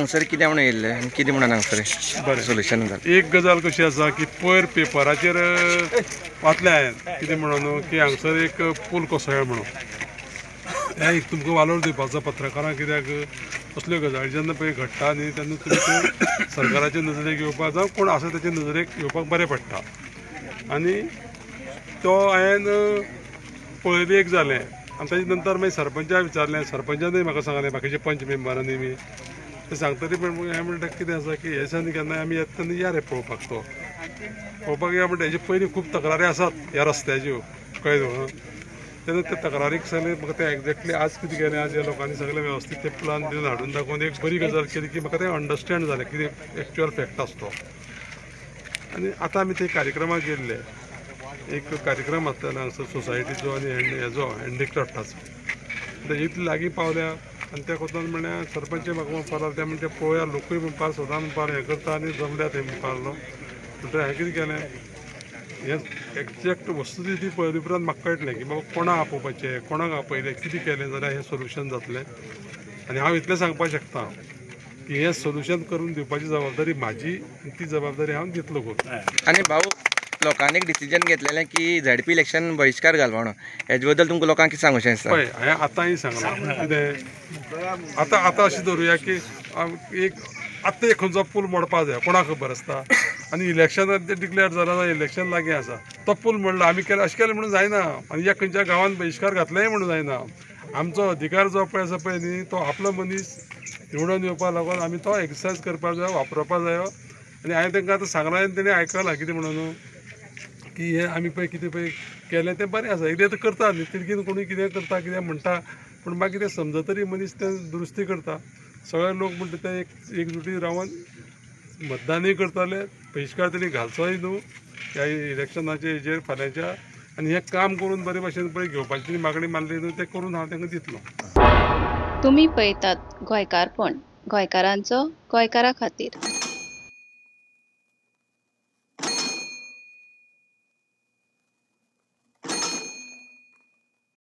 हांगसर कितें म्हणून येयल्लें आनी कितें म्हणून हांगसर बरें सोल्युशन जालें? एक गजाल कशी आसा की पयर पेपराचेर वाचलें हांवें कितें म्हणून की हांगसर एक पूल कोसळ्ळा म्हणून. हें एक तुमकां वालोर दिवपाचो पत्रकारांक, कित्याक असल्यो गजाली जेन्ना पळय घडटा न्ही तेन्ना तुमी त्यो सरकाराचे नजरेक येवपाक जावं कोण आसा तेचे नजरेक येवपाक बरें पडटा. आनी तो हांवें पळयली एक जालें आनी ताजे नंतर मागीर सरपंचाक विचारलें, सरपंचानूय म्हाका सांगलें, बाकीचे पंच मेंबरांनी बी ते सांगतरी. पण हें म्हणटा कितें आसा की हे दिसांनी केन्नाय आमी येता तेन्ना या रे पळोवपाक, तो पळोवपाक या म्हणटा. हेजे पयलीं खूब तक्रारी आसात ह्या रस्त्याच्यो, कळ्ळें तुका? तेन्ना त्या तक्रारीक सगळें म्हाका तें एक्झॅक्टली आज कितें केलें, आज ह्या लोकांनी सगळें वेवस्थीत ते प्लान दिवन हाडून दाखोवन एक बरी गजाल केली की म्हाका तें अंडरस्टँड जालें कितें एक्चुअल फॅक्ट आसा तो. आनी आतां आमी ते कार्यक्रमाक गेल्ले, एक कार्यक्रम आसतालो हांगसर सोसायटीचो आनी हेजो हँडिक्राफ्टाचो. आतां इतले लागीं पावल्या आनी त्या कोतान म्हणल्यार सरपंच म्हाका म्हणपाक लागले, ते म्हणटे पळोवया लोकूय म्हणपाक सदां म्हणपाक हें करता आनी जमल्या थंय म्हणपाक लागलो. म्हणटगीर हांवें कितें केलें, हें एक्झॅक्ट वस्तुस्थिती पळयले उपरांत म्हाका कळटलें की बाबा कोणाक आपोवपाचें, कोणाक आपयलें, कितें केलें जाल्यार हें सोल्युशन जातलें. आनी हांव इतलें सांगपाक शकता की हें सोल्युशन करून दिवपाची जबाबदारी म्हाजी आनी ती जबाबदारी हांव दितलो करून. आनी भाऊ, लोकांनी एक डिसिजन घेतलेलें की झेडपी इलेक्शन बहिश्कार घालपा म्हणून, हेजे बद्दल तुमकां लोकांक कितें सांगूशें दिसता? पळय, हांवें आतांय सांगलां कितें, आतां आतां अशें धरुया की एक आतां एक खंयचो पूल मोडपा जाय, कोणाक खबर आसता? आनी इलेक्शन डिक्लेअर जालां जाल्यार इलेक्शन लागीं आसा, तो पूल मोडला आमी केलें अशें केलें म्हणून जायना. आनी ह्या खंयच्या गांवांत बहिश्कार घातलेय म्हणून जायना. आमचो अधिकार जो पळय आसा पळय न्ही, तो आपलो मनीस निवडून येवपाक लागून आमी तो एक्सरसायज करपाक जाय, वापरपाक जायो. आनी हांवें तांकां आतां सांगलां आनी तेणी आयकलां कितें म्हणून की हें आमी पळय कितें पळय केलें तें बरें आसा. एकदां आतां करता न्ही तिडकीन कोणूय कितें करता, कितें म्हणटा, पूण मागीर तें समजतरी मनीस तें दुरुस्ती करता. सगळे लोक म्हणटा ते एकजुटी रावन मतदानूय करताले, बहिश्कार तेणी घालचोय न्हू ह्या इलेक्शनाचे हेजेर फाल्यांच्या. आनी हें काम करून बरे भाशेन पळय घेवपाची मागणी मारली न्हू, तें करून हांव तांकां दितलो. तुमी पळयतात गोंयकारपण, गोंयकारांचो गोंयकारा खातीर.